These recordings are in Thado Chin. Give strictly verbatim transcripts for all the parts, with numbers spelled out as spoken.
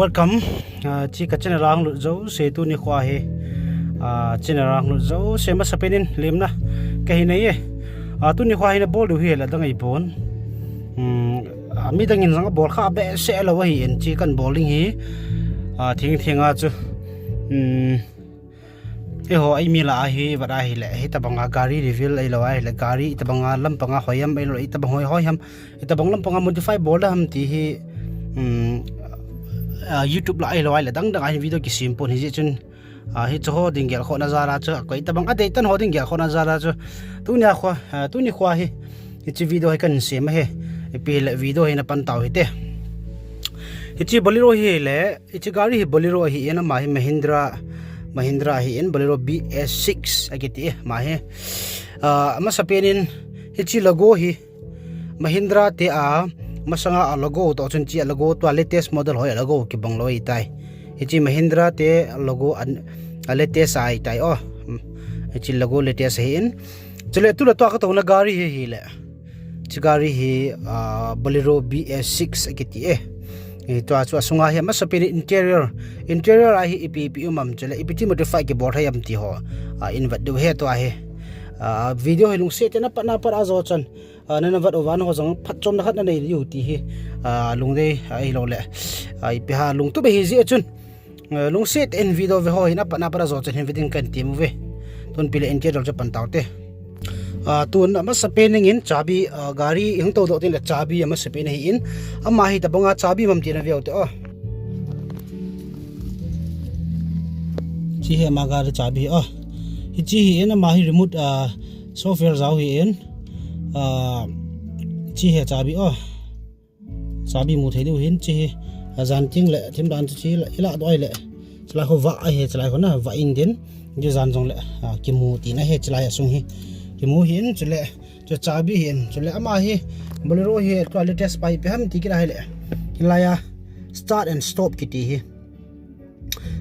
Welcome. Ah, chi ka channel a hung lut jouse tuni khoa hi. Ah, channel a hung lut jouse masapen in lemna kahin nei e. Ah, tuni khoa hi na bol diu hi la dang ahipon. Hmm, ah, midang in jong abol kha behseh lou ahin chi kan bol ding hi. Ah, thing thing a chu. Hmm. Eiho, eimi lah a hi, vet ahile, hitabang a gari review ahilou ahile, gari hitabang a lampang a hoi ham, ahilou, hitabang hoi, hoi ham, hitabang lampang a modify bol da ham ti hi, um, ah, YouTube lah a ahilou ahile, dang dang a hi video kisem pon hijeh chun, ah, hichu ho ding gelkhohna jal a chu, koi hitabang a deitan ho ding gelkhohna jal a chu, tuni a khoa, ah, tuni khoa hi, hichi video hi kan sem ahi, ipi le video hi na pan tau hite. Hichi Bolero hi le, Hichi gari hi Bolero ahin, ama hi Mahindra, Mahindra ahin, Bolero B S six akiti e, ama hi. Ah, amasapen in, hichi logo hi Mahindra te a, masanga a logo toh chun chi a logo tua latest model hoi a logo kibang lou ahitai. Hichi Mahindra te logo an, a latest ahitai o. Hmm. Hichi logo latest ahin. Chule tule tua ka touna gari hi hile. Chi gari hi, ah, Bolero B S six akiti e. Eh, tua chu asunga hi amasapen in interior. Interior a hi ipi ipi um am chule ipi ti modify kibol thei am ti ho. Ah, in vet diu ahi tua hi. Ah, video hi lungset tah in apat na pat a jo chan. Ah, nana vet uva nangho jong phatchomna khat nanei diu ti hi. Ah, lungdei, ah, ahilou le. Ah, ipi ham lungtup ahi jeh chun. Eh, lungset tah in video ve ho hin apat na pat a jo chan hin ve ding kan ti uve. Tun pi le interior chu pan tau te. Ah, tun amasapen in chabi, ah, gari hung tou doh teng le chabi amasapen ahin. Ama hitabang a chabi um am ti na ve u te o. Chi hi ama gari chabi o. Hichi hin ama hi remote, ah, software jao hin. Ah, chi hi chabi o. Chabi mu thei diu hin chi hi, ah, jan teng le thim dan chu chi hi la, i la doi le. Chulai ho vah ahi, chulai ho na vah in din. Chu jan jong le, ah, kimu tina ahi, chulai asung hi. Kimu hin, chule, chu chabi hin, chule ama hi, Bolero hi, tua latest pa ipi ham ti kit ahile. Hilai a, start and stop kiti hi.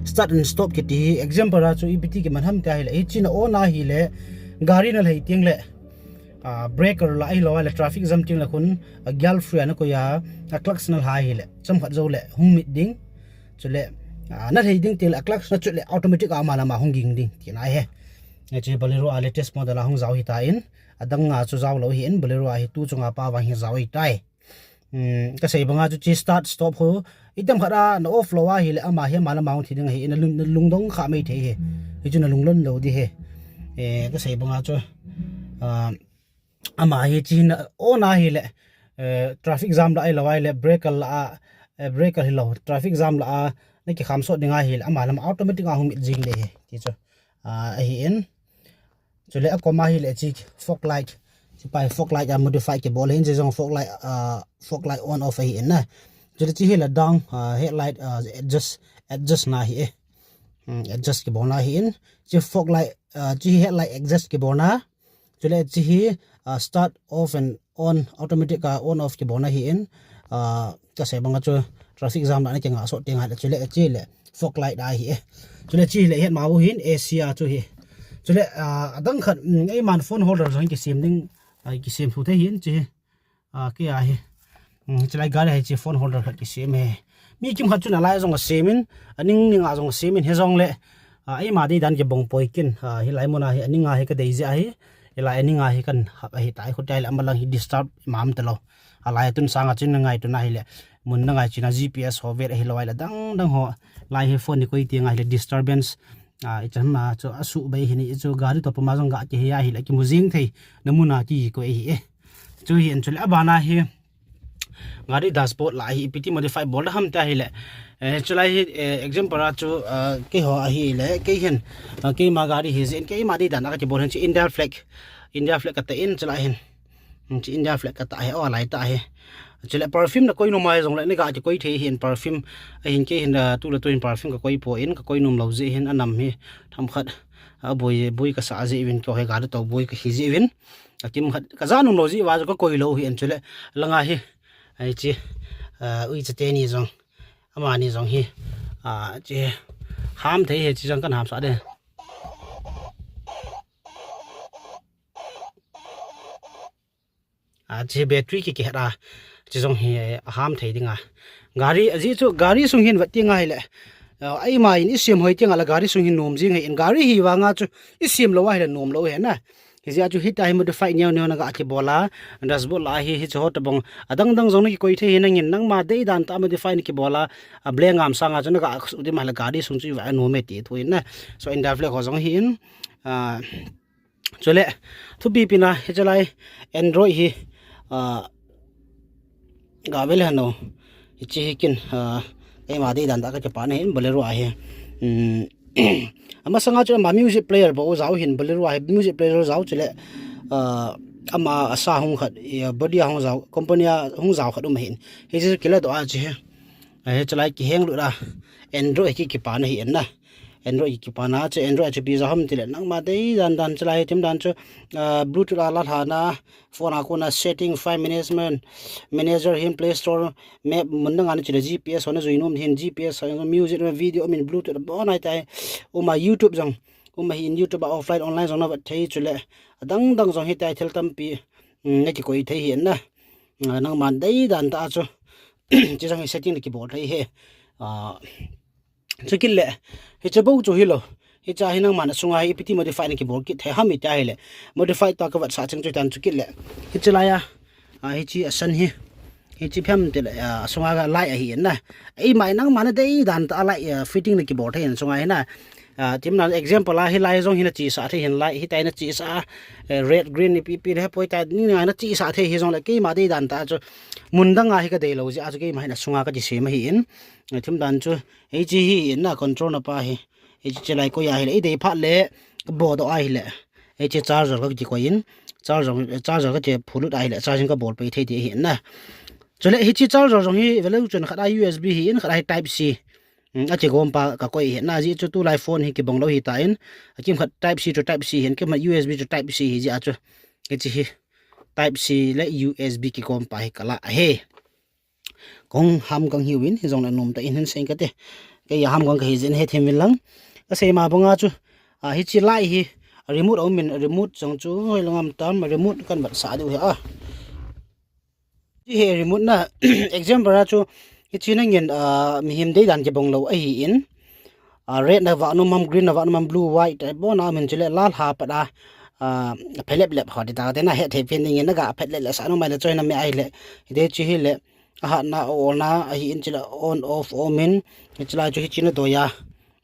Start and stop kiti hi, example a chu ipi ti kiman ham ti ahile. Hichi na on ahile, gari na lhai teng le. Ah, breaker lah ahilou le traffic jam teng le khun, ah, gear free a na koi a, ah, clutch na lha ahile, chomkhat jou le, hung mit ding. Chule, ah, na lhai ding teng le, ah, clutch na chut le, automatic a ama lama hung ging ding, tina ahi. Hichi Bolero a latest model a hung jao ahitan, adang a chu jao lou ahin, Bolero a hi tu chunga pa vang hi jao ahitai. Hmm, kasei banga chu chi start stop ho. Item khat a na off lou ahile ama hi ama lama hung thi ding ahi, na lung, na lungdong kha mai thei hi. Hichu na lunglon lou ding hi. Eh, kasei banga chu, ah, ama hi chi na on ahile, eh, traffic jam lah ahilou ahile, breaker lah a, eh, breaker hilou, traffic jam lah a, na kikham sot ding ahile, ama lama automatic a hung mit jing ding hi. Ti chu, ah, ahin. Chule akom ahile chi fog light. Chi pa hi fog light a modify kibol ahin, chi jong fog light, ah, fog light on off ahin na. Chule chi hi la dang, ah, headlight, ah, adjust, adjust na ahi e. Hmm, adjust kibol na ahin. Chi fog light, ah, chi hi headlight adjust kibol na. Chule chi hi, ah, start off and on, automatic a on off kibol na ahin. Ah, kasei banga chu traffic jam lah na kinga sot teng ahile, chule chi le fog light ahi e. Chule chi le het ma u hin A C a chu hi. Chule, ah, adang khat, mm, eiman phone holder jong kisem ding, ah, kisem thu thei hin chi hi. Ah, kei a hi. Mm, chulai gari a hi chi phone holder khat kisem e. Mi kimkhat chun alai jong asem in, aning ning a jong asem in, hijong le, ah, eima dei dan kibang poi kin, ah, hilai mun a hi, aning a hi kadei jeh ahi, hilai aning a hi kan hap ahitai, khutia le amalang hi disturb imam talou. Alai tun sanga chun na ngai tun ahile, mun na ngai chun a G P S ho vet ahilou ahile dang dang ho, lai hi phone ni koi teng ahile disturbance, ah, ichan ma chu asuh bai hi ni, chu gari toh puma jong ga kihe ahile, kimu jing thei, na mun a kikoi ahi e. Chu hin chule abana hi, gari dashboard lah a hi ipi ti modify bol da ham ti ahile. Eh, chulai hi, eh, example a chu, ah, keiho ahile, kei hin, ah, keima gari hi jeh in, keima dei dan a kakibol hin chi India flag. India flag katah in chulai hin. Hmm, chi India flag katah hi, o alai tah hi. Chule perfume na koi nom a jong le, na ga kikoi thei hin perfume. Ahin kei hin, ah, tu le tu hin perfume kakoi poi, kakoi nom lou jeh hin anam hi. Themkhat, aboi, boi kasa jeh uvin keiho hi gari toh boi kahi jeh uvin. Akimkhat, kaja nom lou jeh uva, kakoi lou hi an chule, langa hi, ai chi, ah, uicha teni jong, amani jong hi, ah, chi, ham thei hi chi jong kan hamsah ding. Hiche battery ki kihet a, hiche jong hi, eh, aham thei dinga. Gari, ajeh chu gari sung hin vet tenga hile, ah, eima in isem hoi tenga le gari sung hin nom jing ahin, gari hi vanga chu isem lou ahile nom lou ahi na. Hijeh a chu hitia hi modify neo neo na ga kibol a, dashboard lah a hi, hiche ho tobang adang dang jong na kikoi thei hi nangin, nangma deidan tah a modify na kibol a, a blank ngam sanga chu na ga suh ding ahile gari sung chu iva nom e ti thu ahi na. So, in dashboard ho jong ahin, ah, chule, thupi pen a, hiche lai Android hi, ah, ga ve le hon o. Hiche hi kin, ah, eima deidan tah a ka kipana ahin Bolero a hi. Um, amasanga chu ama music player bou jao ahin Bolero a hi music player jao chule, ah, ama a sa hung khat, eh, body a hung jao, company a hung jao khat um ahin. Hiche chu kila doh a chu hi. Ah, hiche lai kiheng lut a. Android ki kipana ahin na. Android ki kipana chu, Android chu ipi jao ham tile, nangma deidan dan chu lai thim dan chu, ah, Bluetooth a la lhana, phone a kona setting, file management, manager hin Play Store, map mun dang a na chule G P S ho na jui nom hin, G P S ho, music, video, min Bluetooth a bon ahi tai. Uma YouTube jong, uma hin YouTube a offline online jong na vet thei chule, adang dang jong hitia thil tampi, mm, na kikoi thei ahin na. Ah, nangma deidan tah a chu, hiche jong hi setting na kibol thei ahi. Ah, Chukit le, hiche bou chu hilou. Hiche hi nangman asunga hi ipi ti modify na kibol kit thei ham iti ahile, modify tah ka vetsah cheng chu hitan chukit le. Hiche lai a, ah, hiche a san hi. Hiche phem tile, ah, asunga ga light ahin na. Eima nangman deidan tah a light, ah, fitting na kibol thei ahin sunga hi na. Ah, thim dan example a hilai jong hi na chesah thei ahin light hitia na chesah a, eh, red, green ipi ipi le poi ta ni na na chesah thei hijongle keima deidan tah a chu mun dang a hi ka deilou jeh a chu keima hin asunga ka chisem ahin. Ah, thim dan chu Hiche hi in na control na pa hi. Hiche lai koi ahile, i dei phat le, ka bodoh ahile. Hiche charger ka kikoi in, charger, charger ka che phulut ahile, charging ka bol pei thei ti hi in na. Chule hiche charger jong hi, vele chun khat a U S B hi in, khat a hi type C. Hmm, a che gom pa ka koi hi na, ajeh chu tulai phone hi kibang lou hitan, akimkhat type C to type C hi in, kimkhat U S B to type C hi jeh a chu. Hiche hi type C le U S B kigom pa hi ka la ahi. Kong ham kang hiuvin, hijongle nom tah in hin sei kate. Kei a ham kang kahi jeh in hethem uvin lang. Ka sei ma banga chu, ah, hiche light hi, remote aumin, remote jong chu, hoilang ham tam, remote kan vetsah diu ahi a. Hiche hi remote na, example a chu, hiche nangin, ah, mihem deidan kibang lou ahin. Ah, red na vah nom ham, green na vah nom ham, blue, white, type bon a min chule lal ha pat a, ah, phelep lep ho ti ta, te na hethem pen dingin na ga phet le le sa nom mai le choi na me ahile. Hiti chu hile, ahatna, aolna, ahin chule on, off, aumin, hiche lai chu hiche na doi a,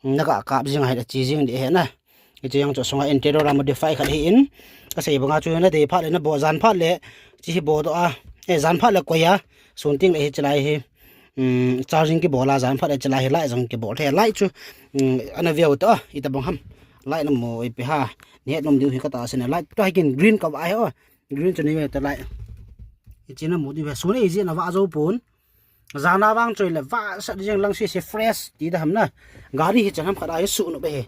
na ga kap jing ahile, che jing ding ahi na. Hiche jong chu sunga interior a modify khat ahin, ka sei banga chu na dei phat le, na bo jan phat le, hiche hi bodoh a, eh, jan phat le koi a, sun teng le hiche lai hi, um, charging kibol a, jan phat le hiche lai hi light jong kibol thei, light chu, um, ana veu ta, ita bang ham, light na mu ipi ham, ni het nom diu hi ka tahsan e, light tu hi kin green ka vah ahi o, Green chu ni ve ta lai. Hiche na mu diu ve. Sun a ijeh na vah jou pon. Jan a vang choi le vah sat jeng lang sese fresh ti da ham na. Gari hi chan ham khat a hi suh nom ahi.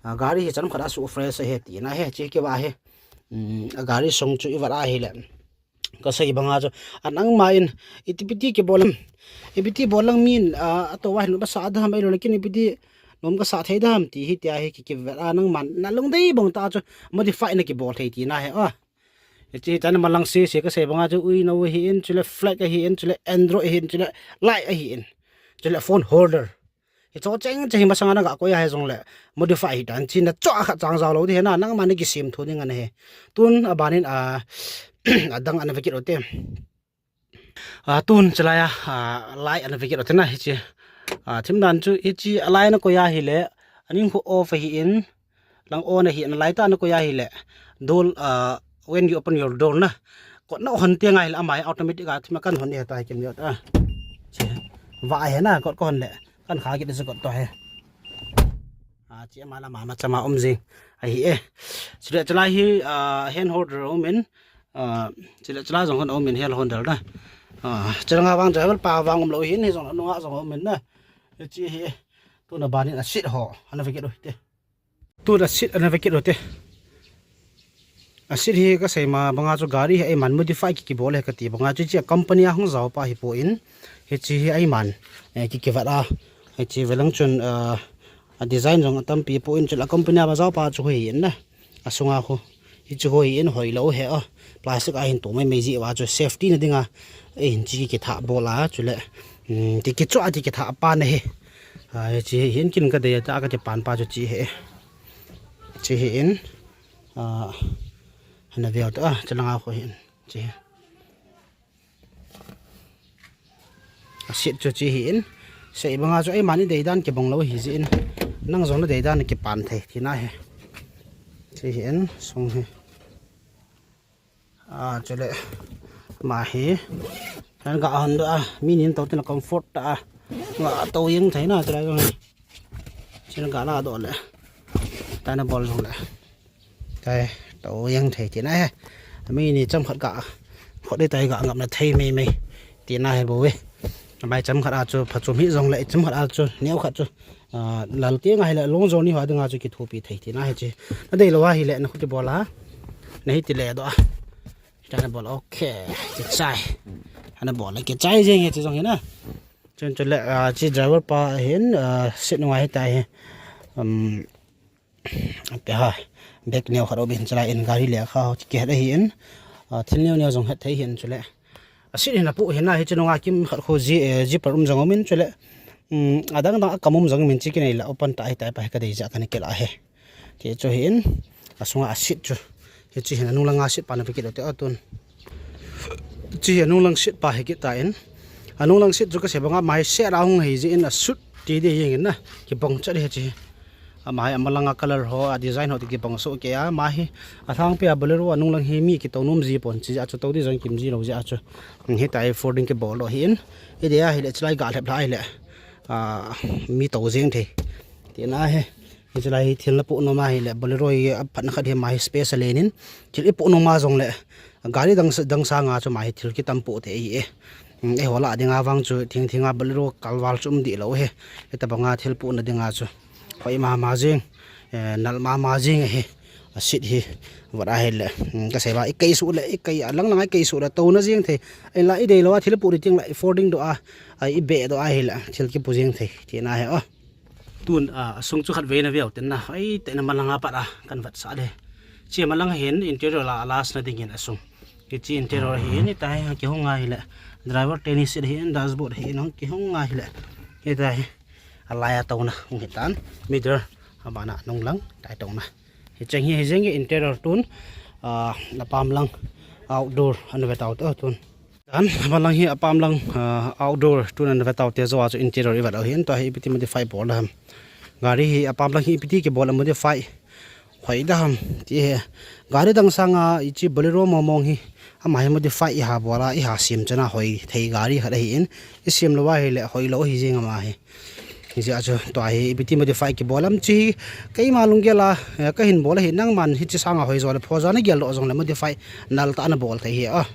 Ah, gari hi chan ham khat a suh fresh ahi ti na ahi. Hiche kivah ahi. Hmm, a gari song chu i vah ahile. Ka sei banga chu. A nangma in iti piti kibol ham. Iti piti bol lang min, ah, ato va hin ba sa da ham ahi lou, lekin iti piti nom ka sa thei da ham ti hitia hi ki, kivah a nangman na lungdei bang ta chu modify na kibol thei ti na ahi. Ah. Hiche hi tana malang sese ka sei banga chu uinau ahin, chule flag ahin, chule Android ahin, chule light ahin, chule phone holder. Hicho cheng cheng hi masanga na ga koi ahi jongle modify hitan, hiche na cho khat chang jao lou ding ahi na, nangma na kisem tho ding ana hi. Tun aban in a, adang ana ve kit u te. Ah, tun hiche lai a, ah, light ana ve kit u te na hiche. Ah, thim dan chu hiche a light na koi ahile, aning khu off ahin, lang on ahin, light a na koi ahile, door, ah, when you open your door na, kot na hon teng ahile, ama hi automatic a thim a kan hon e ta hi kin yot a. Hiche, vah ahi na, kot ka hon le, kan kha kit a chu kot to ahi. Ah, hiche ama la mama chama um jing ahi e. Chule hiche lai hi, ah, hand holder aumin, Ah, chule hiche lai jong hon aumin hel hon del na. Ah, hiche langa vang driver pa vang um lou hin, hijongle nunga jong aumin na. Hiche hi, tun aban in a seat ho, ana ve kit u hite. Tun a seat ana ve kit u te. A seat hi ka sei ma banga chu gari hi eiman modify ki, kibol ahi kati banga chu hiche company a hung jao pa hi pon. Hiche hi eiman, eh, ki, kivat a. Hiche velang chun, ah, a design jong atampi pon chule company a va jao pa chu hi in na. Asunga khu. Hichu hoi in hoilou he a. Plastic a hin to mai mai ji va chu safety na dinga. Ei hin chi kitha bol a chule. Hmm, ti kicho a ti kitha pa na he. A, chi hin kin ka dei ta ka ti pan pa chu chi he. Chi hi in. A, hana veo ta, a, chalanga kho hin. Chi he. A seat chu chi hi in. Sei banga chu ei mani deidan kibang lou hi ji in. Nang jong na deidan kipan thei, tina he. Chi hi in, sung hi. A, chule. Ma hi. Han ga han do a, mi nin to tin comfort ta a. Nga to yeng thei na, chule jong hi. Chin ga la do le. Tana bol jong le. Tai, to yeng thei tina he. Mi ni cham khat ga. Kho de tai ga ngam na thei mai mai. Tina he bo we. Mai cham khat a chu, pha chu mi jong le, cham khat a chu, neo khat chu. A, lal ke nga hi le, long jong ni ho dinga chu kithupi thei tina he chi. Na dei lou a hi le, na khuti bol a. Na hi ti le do a. Tana bol, okay. Kichai. Ana bol le, kichai jeng he chi jong hi na. Chun chule, a, chi driver pa hin, a, seat nunga hi tai hi. Um, Ate ha, bag neo khat obin chalai in gari le kha ho chi kihet ahi in, a, thil neo neo jong het thei hin chule. A seat hin apu hin a hi chu nunga kim khat kho ji, eh, zipper um jong um in chule. Um, adang dang a kam um jong um in chi kinei la open ta hi tai pa hi ka dei ja ka ni kila he. Ti chu hi in, a sunga a seat chu. Hi chi hin a nung langa seat pa na pe kit lo te a tun. Chi hi a nung lang seat pa hi kit ta in. A nung lang seat chu ka se banga mai se la hung hi ji in a sut ti de yeng in na. Kibang chat hi chi. Ama hi ama langa color ho, a design ho ti kibang so ke a, ma hi a thang pe a Bolero a nung lang hi mi kito nom ji pon chi a chu to di jong kim ji lo ji a chu. Hi tai folding kibol lo hi in. Hi de a hi le chalai ga lhep lai le. A, mi to jeng thei. Ti na he. Hi chalai hi thil na pu nom a hi le Bolero hi a phat na khat hi ma hi space a lenin. Thil i pu nom a jong le. Gari dang, dang sanga chu ma hi thil kitam pu te i e. Mm, ei ho la dinga vang chu thing thinga Bolero kalval chu um di lo he. Hitabanga thil puna dinga chu. Hoi mama jing, eh, nal mama jing he. A seat hi. Vot a hi le. Mm, ka sei va, i kei su le, i kei a lang lang i kei su le, to na jing thei. Ei la i dei lo a thil pu di ting la, i folding do a, a i be do a hi le. Thil kipu jing thei. Ti na he o. Tun, a, a sung chu khat ve na veu tin na. Ei, te na malanga pat a, kan vat sa de. Chi malang hin interior la, a last na ding hin a sung. Hi chi interior hi in, hi tai, kihong ngai le. Driver te ni seat hi in, dashboard hi in, hong kihong ngai le. Hi tai, a lai a to na, hong hi tan. Middle, a ba na, nung lang, tai to na. Hi cheng hi, hi jeng hi interior tun, a, a pam lang, outdoor, an ve tau to tun. Tan, a ba lang hi, a pam lang, a, outdoor, tun an ve tau te zo a chu interior i vat lo hi in, to hi ipiti modify bol da ham. Gari hi, a pam lang hi ipiti kibol a modify. Hoi da ham, ti he. Gari dang sanga i chi Bolero mong mong hi. Ama hi modify i ha bol a, i ha sim chana hoi thei gari khat ahi in. I sim lo a hi le hoi lo hi jing ama hi. Hi jia chu tua hi ipiti modify kibol am chi. Keima lunggel a, eh, ka hin bol a hi nangman hi chi sanga hoi jo le pho jo na gel lo jong le modify nal ta na bol thei hi a.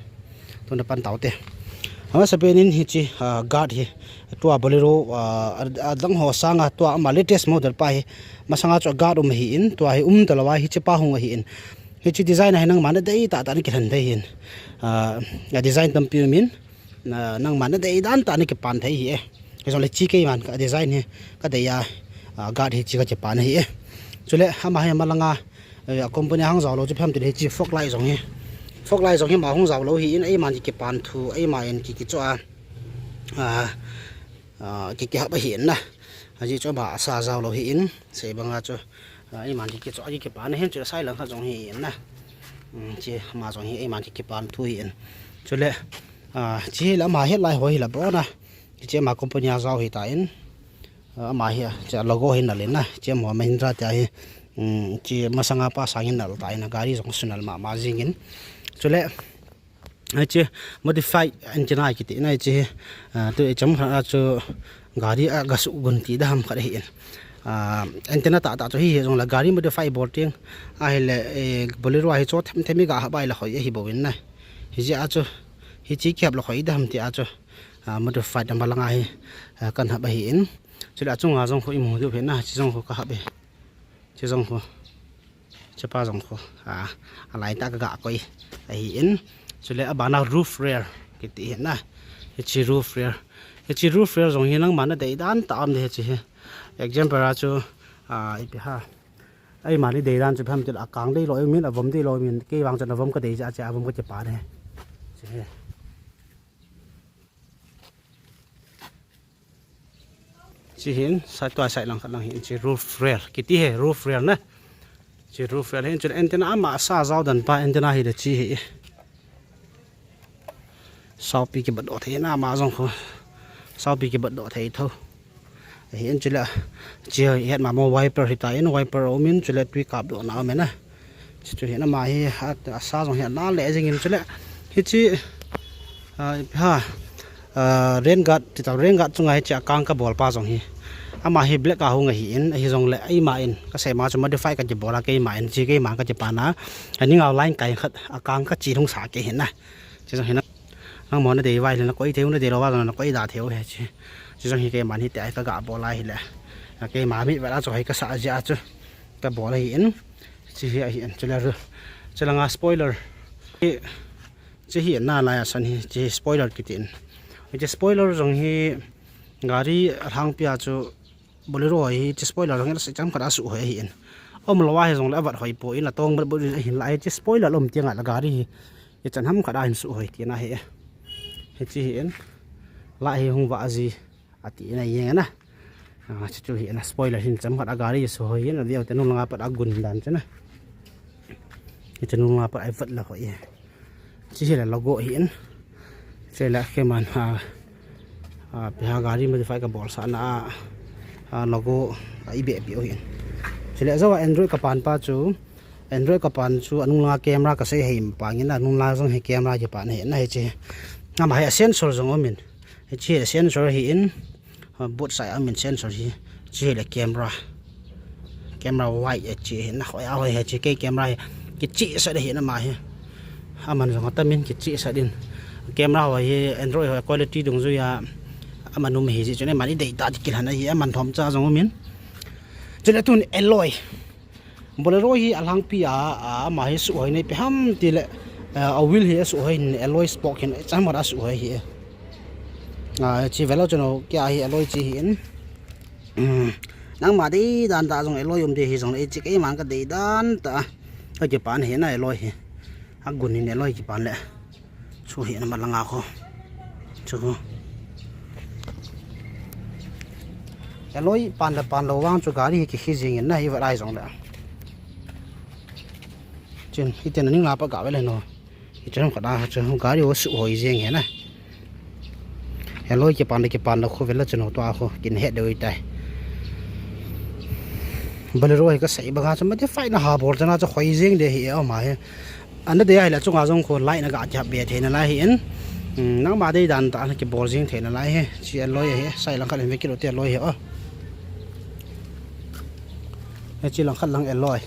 Tun na pan tau te. Amasapen in hi chi, ah, guard hi. Tua Bolero, ah, a, a dang ho sanga tua ama latest model pa hi. Masanga chu guard um hi in, tua hi um ta lo a hi chi pa hung hi in. Hi chi design hi nangman na dei ta ta na kilhen thei hi in. Ah, a design tampi um in. Na, nangman na dei dan ta na kipan thei hi e. Hi jong le chi keiman ka design hi. Ka dei a, ah, guard hi chi ka kipan hi e. Chule ama hi malanga, eh, a company hang jao lo chu phem ti le hi chi fog light jong hi. Fog light jong hi ma hung jao lo hi in, eiman kipan thu, eima in ki kicho a. Ah, ah, ki kihap a hi in na. Aji chu ba sa jao lo hi in, sei banga chu. Ah, eiman ki kicho a ki kipan hin chu sai lang kha jong hi in na. Um, chi ma jong hi eiman ki kipan thu hi in. Chule, ah, chi la ma hi lai ho hi la bo na. Chi ma company a jao hi ta in. Ah, ama hi, chi logo hi nal in na. Chi mo Mahindra ti a hi. Um, chi masanga pa sang in nal ta in na gari jong su nal mama jing in. Chule, Hiche modify antenna kiti na hiche hi, ah, tu i cham khat a chu gari a ga su gun ti da ham khat hi in. Ah, antenna tah tah chu hi hi jong la gari modify bol ting ahile, eh, Bolero a hi chu them them i ga hap a hi la hoi ahi bou in na. Hijeh a chu hiche kihap la hoi da ham ti a chu, ah, modify da malanga hi, ah, kan hap ahi in. Chule a chunga jong khu i mu diu phe na, hiche jong khu ka hap e. Hiche jong khu. Hiche pa jong khu. A, a lai tah ka ga koi. Ahi in. Chule a bana roof rail. Kiti hi na. Hiche roof rail. Hiche roof rail jong hi nangma na dei dan tah a um de hiche hi. Example a chu, a, ipi ham. Eima ni dei dan chu phem til a kang dei lo min, a vom dei lo min, kei vang chun a vom ka dei ja cha, a vom ka che pa ne. Che. Chi hin, sai tua sai lang khat lang hin, chi roof rail. Kiti he, roof rail na. Chi roof rail hin, chu antenna ama sa zau dan pa antenna hi da chi hi. Saupi ki bat do thei na ma jong kho. Saupi ki bat do thei tho. Hin chule chi het ma mo wiper hi ta in wiper o min chule tui kap do na me na. Chi chu hin ama hi a sa jong hi na le jing in chule. Hi chi ha rain guard ti ta rain guard chunga hi chi a kang ka bol pa jong hi. Ama hi black a hung a hi in hi jong le ai ma in ka sei ma chu modify ka ji bol a kei ma in chi kei ma ka ji pa na. Ani ngau line kai khat a kang ka chi hung sa ke hin na. Chi jong hi na. Nang mo na dei vai le na koi theu na dei lo va na koi da theu he chi. Chi jong hi kei man hi te ai ka ga bol ai hi le. Na kei ma mi va la cho hi ka sa ji a chu. Ka bol a hi in. Chi hi a hi in. Chi la ru. Chi la nga spoiler. Chi, chi hi na la ya san hi. Chi spoiler ki tin. Chi spoiler jong hi gari a hang pia chu Bolero hi chi spoiler jong hi la sa cham khat a su hoi hi in. Om lo wa hi jong le a vat hoi po in la tong bol bol hi la hi chi spoiler lom tiang a la gari hi. Hi chan ham khat a hin su hoi ti na hi. Hi chi hi in. La hi hung va ji a ti na yeng na. A chi chu hi na spoiler hin cham khat a gari su hoi in a viau te nung langa pat a gun dan chu na. Hi chu nung langa pat ai vat la hoi. Chi hi la logo hi in. Chi la ke man ha. A, pi ha gari modify ka bol sa na a, a, logo a i be pi o hin. Chi le zo Android ka pan pa chu, Android ka pan chu anung la camera ka sei hei pa ngin anung la jong hi camera ki pan hi na hi chi. Ama hi sensor jong o min. Hi chi sensor hi in, a, both side a min sensor hi. Chi le camera. Camera wide a chi na hoi a hoi he chi kei camera hi. Ki chi sa de hi na ma hi. Aman jong atamin ki chi sa din. Camera ho hi Android ho quality dung ju ya. Aman um hi ji chu ne mani dei ta ti kil han hi aman thom cha jong min. Chule tun alloy. Bolero hi a lang pi a, a, ama hi su hoi nei pe ham ti le, a, a wheel hi a su hoi nei alloy spoke hin cham ra su hoi hi. A, chi velo chu no kia hi alloy chi hi in. Um, nang ma dei dan ta jong alloy um dei hi jong le chi kei man ka dei dan ta. Ka ki pan hi na alloy hi. A gun hin alloy ki pan le. Chu hi na ma langa kho. Chu kho. Alloy pan le pan lo vang chu gari hi ki hi jing in na hi va lai jong le. Chin, hi ten ning la pa ga ve le no. Hi chen khat a chu gari ho su hoi jeng he na. Alloy ki pan le ki pan lo kho ve la chen ho to a kho kin he de oi tai. Bolero hi ka sei ba ga chu modify na ha bol chana chu hoi jeng de hi o ma he. Ana de ai la chunga jong kho lai na ga ki ha be the na lai hi in. Hmm, nang ma dei dan ta na ki bol jeng the na lai he. Chi alloy he sai lang khat in ve ki lo te alloy he o. He chi lang khat lang alloy.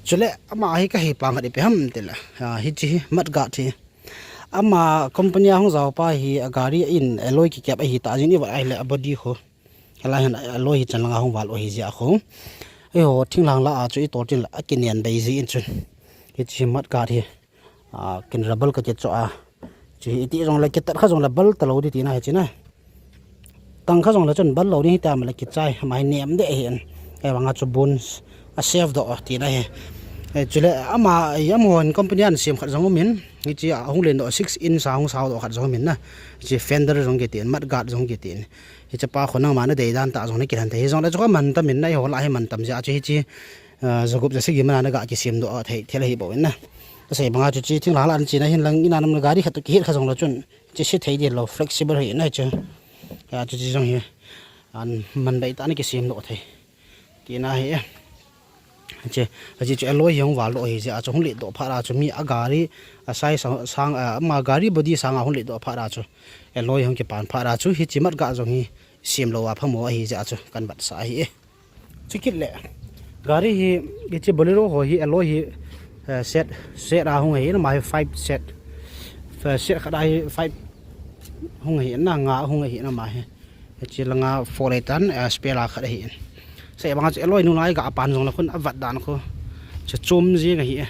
Chule ama hi ka hei pang khat i pe ham ti le. Ha, hi chi hi mudguard hi. Ama company a hung jao pa hi a gari in alloy ki kep a hi ta jin i va ai le a body kho. Hala hin alloy hi chan langa hung val o hi jia kho. Ei ho thing lang la a chu i tor tin la a ki nian bei ji in chun. Hi chi mudguard hi. A, kin rubber ka kit cho a. Chi hi iti jong le kitat kha jong le bal ta lo di ti na hi chi na. Tang kha jong le chun bal lo ni ta ma le kichai, mai niam de hi an. Ei vanga chu bun a save do ti na hi. Ei, chule ama, ei, ama hon company an siam khat jong min. Hi chi a hung len do six inch a hung sao do khat jong min na. Chi fender jong ki tin, mudguard jong ki tin. Hi chapa kho nang ma na dei dan ta jong na ki han te. Hi jong le chu ka man ta min na, ei ho la hi man tam ja chu hi chi. A, jagup ja sigi mana na ga ki siam do a thei, thei la hi bo in na. Ka sei banga chu chi thing la la an chi na hin lang ina nam na gari khat to ki hit kha jong la chun. Chi si thei di lo flexible hi na chu. A chu chi jong hi. An man dai ta na ki siam do thei. Ti na hi. Che, a chi chu alloy hi hung val do hi ja chu hung le do pha ra chu mi a gari a size sang, sang, a, ma gari body sang a hung le do pha ra chu. Alloy hung ki pan pha ra chu hi chi mudguard jong hi siam lo a pha mo hi ja chu kan bat sa hi. Chikit le. Gari hi, hi chi Bolero ho hi, alloy hi, eh, set, set a hung hi, na ma hi five set. Fa-, set khat a hi five hung hi, na nga hung hi, na ma hi. Hi chi langa four le tan, eh, spare la khat hi. Sei banga chu alloy nu lai ga pan jong la khun a vat dan khu. Chu chum jing hi.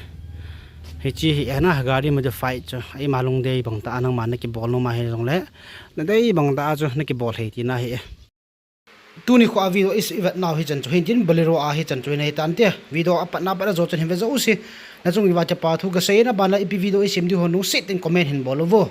Hi chi hi, na gari modify chu. Ei ma lung dei bang ta nang ma na ki bol nu ma hi jong le. Na dei bang ta chu na ki bol hi ti na hi. Tuni kho a video i, ivet nau hichan chu hin tin, Bolero a hichan chu hin ahi tante. Video apatna pat a jo chun hin ve jouse. Nachung uva kipa thu kasei in, abana ipi video isem diu ham lungset in comment hin bol uvo.